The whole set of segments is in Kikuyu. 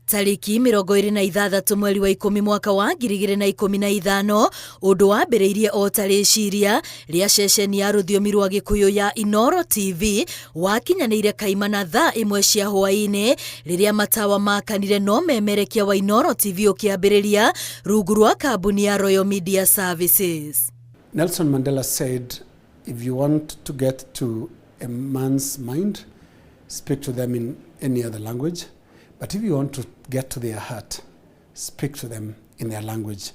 Tarĩki 26 mweri wa 10 mwaka wa 2015, ũndũ wambĩrĩirie o ta rĩciria rĩa ceceni ya rũthiomi rwa Gĩkũyũ ya Inooro TV wakinyanĩire kaimana thaa 1 cia hwaĩ-inĩ rĩrĩa matawa makanire no memerekia wa Inooro TV ũkĩambĩrĩria rungu rwa kambuni ya Royal Media Services. Nelson Mandela said, "If you want to get to a man's mind, speak to them in any other language. But if you want to get to their heart, speak to them in their language."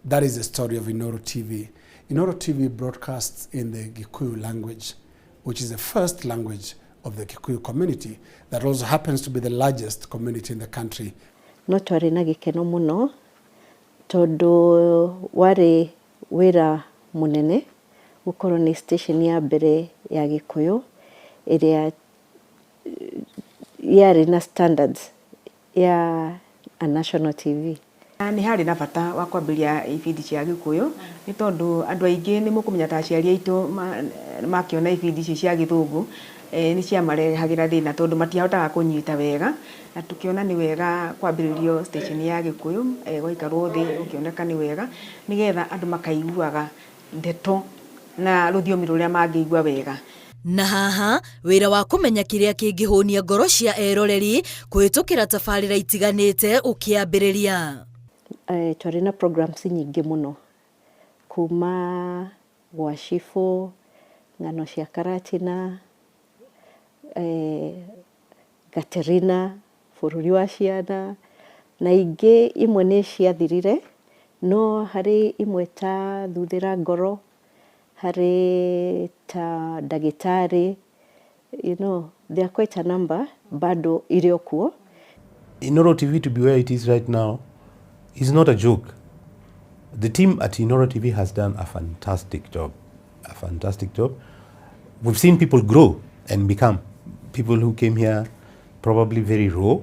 That is the story of Inooro TV. Inooro TV broadcasts in the Gikuyu language, which is the first language of the Kikuyu community that also happens to be the largest community in the country. No twarĩ na gĩkeno mũno tondũ warĩ wĩra mũnene gũkorwo nĩ station ya mbere ya Gĩkũyũ ĩrĩa yarĩ na standards ya a national TV. Nĩ harĩ na bata wa kwambĩrĩria ibindi cia Gĩkũyũ nĩ tondũ andũ aingĩ nĩ mũkũmenya ta aciari aitũ makĩona ibindi ici cia Gĩthũngũ, nĩ ciamarehagĩra thĩna tondũ matiahotaga kũnyita wega, na tũkĩona nĩ wega kwambĩrĩrio station ya Gĩkũyũ, gwaikarwo thĩ gũkĩoneka nĩ wega nĩgetha andũ makaiguaga ndeto na rũthiomi rũrĩa mangĩigua wega. Na haha wĩra wa kũmenya kĩrĩa kĩngĩhũnia ngoro cia eroreri kũhĩtũkĩra tabarĩra itiganĩte ũkĩambĩrĩria. Twarĩ na programs nyingĩ mũno kuma gwa cibũ, ng'ano cia Karatina, Gaterina, bũrũri wa ciana, na ingĩ imwe nĩ ciathirire, no harĩ imwe ta Thuthĩra Ngoro, harĩ ta ndagĩtarĩ, there are quite a number bado irĩ o kuo. Inooro TV to be where it is right now is not a joke. The team at Inooro TV has done a fantastic job, a fantastic job. We've seen people grow and become people who came here probably very raw,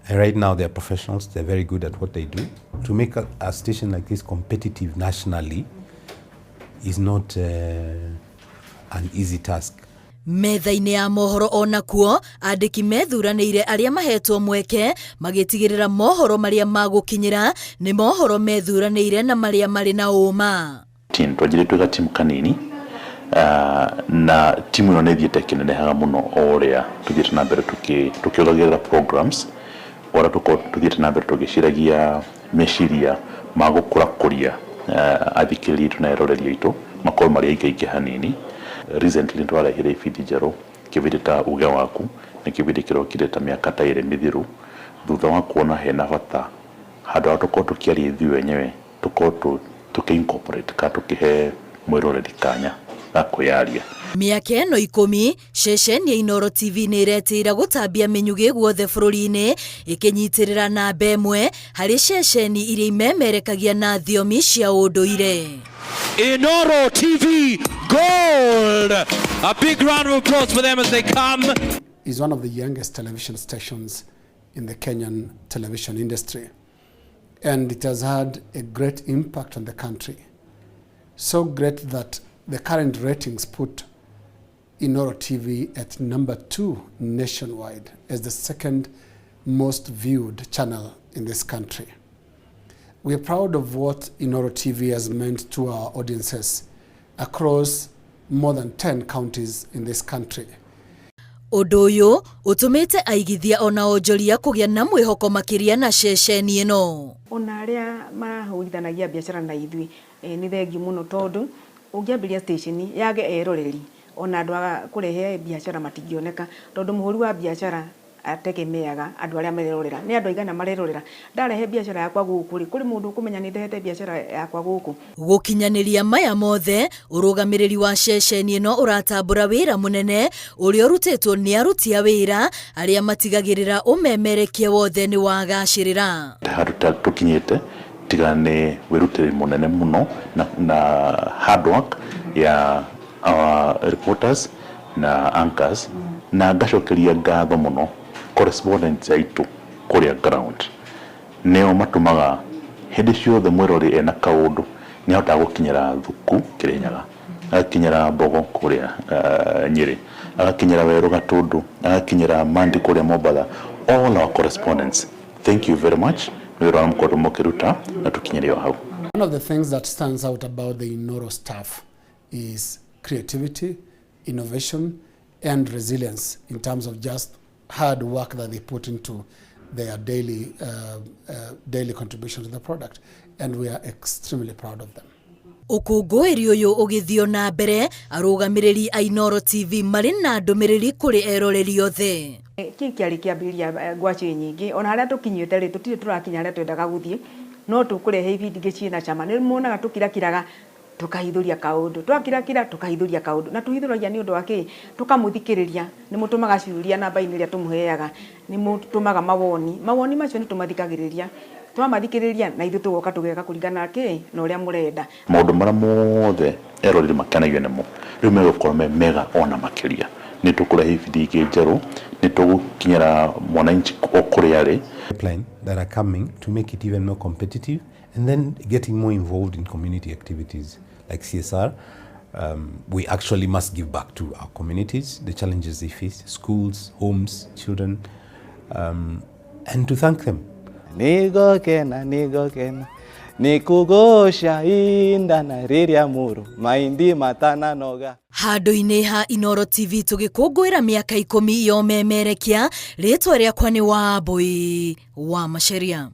and right now they're professionals, they're very good at what they do. To make a station like this competitive nationally is not an easy task. Metha-inĩ ya mohoro onakuo andĩki methuranĩire arĩa mahetwo mweke magĩtigĩrĩra mohoro marĩa magũkinyĩra nĩ mohoro methuranĩire na marĩa marĩ na ũma. Team twanjirie twĩ gatimu kanini, na timu ĩno nĩ ĩthiĩte ĩkĩnenehaga mũno o ũrĩa tũthiĩte na mbere tũkĩongagĩrĩra programs, o ũrĩa tũthiĩte na mbere tũgĩciragia meciria ma gũkũrakũria athikĩrĩria aitũ na eroreri aitũ makorwo marĩ aingĩ aingĩ hanini. Recently nĩtwarehire ibindi njerũ, kĩbindi ta Uge Waku, nĩ kĩbindi kĩrokire ta mĩaka ta 2 mĩthiru thutha wa kuona hena bata handũ ha tũkorwo tũkĩaria ithuĩ wenyewe, tũkorwo tũkĩ incorporate kana tũkĩhe mwĩroreri kanya ga kwĩyaria. Mĩaka ĩno 10 ceceni ya Inooro TV nĩ ĩretĩĩra gũtambia mĩnyugĩ guothe bũrũri-inĩ, ĩkĩnyitĩrĩra namba 1 harĩ ceceni iria imemerekagia na thiomi cia ũndũire. Inooro TV Gold! A big round of applause for them as they come. Is one of the youngest television stations in the Kenyan television industry, and it has had a great impact on the country. So great that the current ratings put Inooro TV at number 2 nationwide as the second most viewed channel in this country. We are proud of what Inooro TV has meant to our audiences across more than 10 counties in this country. Ũndũ ũyũ ũtũmĩte aigithia ona onjoria kũgĩa na mwĩhoko makĩria na ceceni ĩno. Ona arĩa marahũrithanagia biacara na ithuĩ, nĩ thengiũ mũno tondũ ũngĩambĩrĩria station yage eroreri, ona andũ a kũrehe biacara matingĩoneka, tondũ mũhũri wa biacara ategemeaga andũ arĩa marerorera. Nĩ andũ aigana marerorera? Ndarehe biacara yakwa gũkũ rĩ, kũrĩ mũndũ ũkũmenya nĩ ndehete biacara yakwa gũkũ? Gũkinyanĩria maya mothe, ũrũgamĩrĩri wa ceceni ĩno ũratambũra wĩra mũnene ũrĩa ũrutĩtwo nĩ aruti a wĩra arĩa matigagĩrĩra ũmemerekia wothe nĩ wagacĩrĩra. Handũ tũkinyĩte tiga nĩ wĩrutĩri mũnene mũno na hard work ya our reporters na anchors, na ngacokeria ngatho mũno correspondents aitũ kũrĩa ground, nĩo matũmaga hĩndĩ ciothe mwĩrori ena kaũndũ nĩ ahotaga gũkinyĩra Thuku Kĩrĩnyaga, agakinyĩra Mbogo kũrĩa Nyĩrĩ, agakinyĩra Werũ Gatũndũ, agakinyĩra Mandi kũrĩa Mombatha. All our correspondents Thank you very much nĩ wĩra ũrĩa mũkoretwo mũkĩruta na tũkinyĩre o hau. One of the things that stands out about the Inooro staff is creativity, innovation, and resilience in terms of just hard work that they put into their daily contribution to the product. And we are extremely proud of them. Ũkũngũĩri ũyũ ũgĩthiĩ na mbere, arũgamĩrĩri a Inooro TV marĩ na ndũmĩrĩri kũrĩ eroreri othe. Kĩu kĩarĩ kĩambĩrĩria ngwacĩ nyingĩ ona harĩa tũkinyĩte rĩ tũtirĩ tũrakinya harĩa twendaga gũthiĩ no tũkũrehe ibindi ingĩ ciĩna cama. Nĩ muonaga tũkirakiraga tũkahithũria kaũndũ, twakirakira tũkahithũria kaũndũ, na tũhithũragia nĩ ũndũ wa kĩ? Tũkamũthikĩrĩria. Nĩ mũtũmaga ciũria namba-inĩ ĩrĩa tũmũheaga, nĩ mũtũmaga mawoni, mawoni macio nĩ tũmathikagĩrĩria, twamathikĩrĩria na ithuĩ tũgoka tũgeka kũringana na kĩ na ũrĩa mũrenda. Maũndũ marĩa mothe eroreri makenagio nĩmo rĩu megũkorwo me mega ona makĩria. Nĩ tũkũrehe ibindi ingĩ njerũ, nĩ tũgũkinyĩra mwananchi o kũrĩa arĩ. Pipeline that are coming to make it even more competitive, and then getting more involved in community activities like CSR. We actually must give back to our communities, the challenges they face, schools, homes, children, and to thank them. Nigokena, nigokena, nikugosha indana rĩrĩa mũrũ maindi matananoga. Handũ-inĩ ha Inooro TV tũgĩkũngũĩra mĩaka 10 ya ũmemerekia, rĩtwa rĩakwa nĩ Wambui wa Macharia.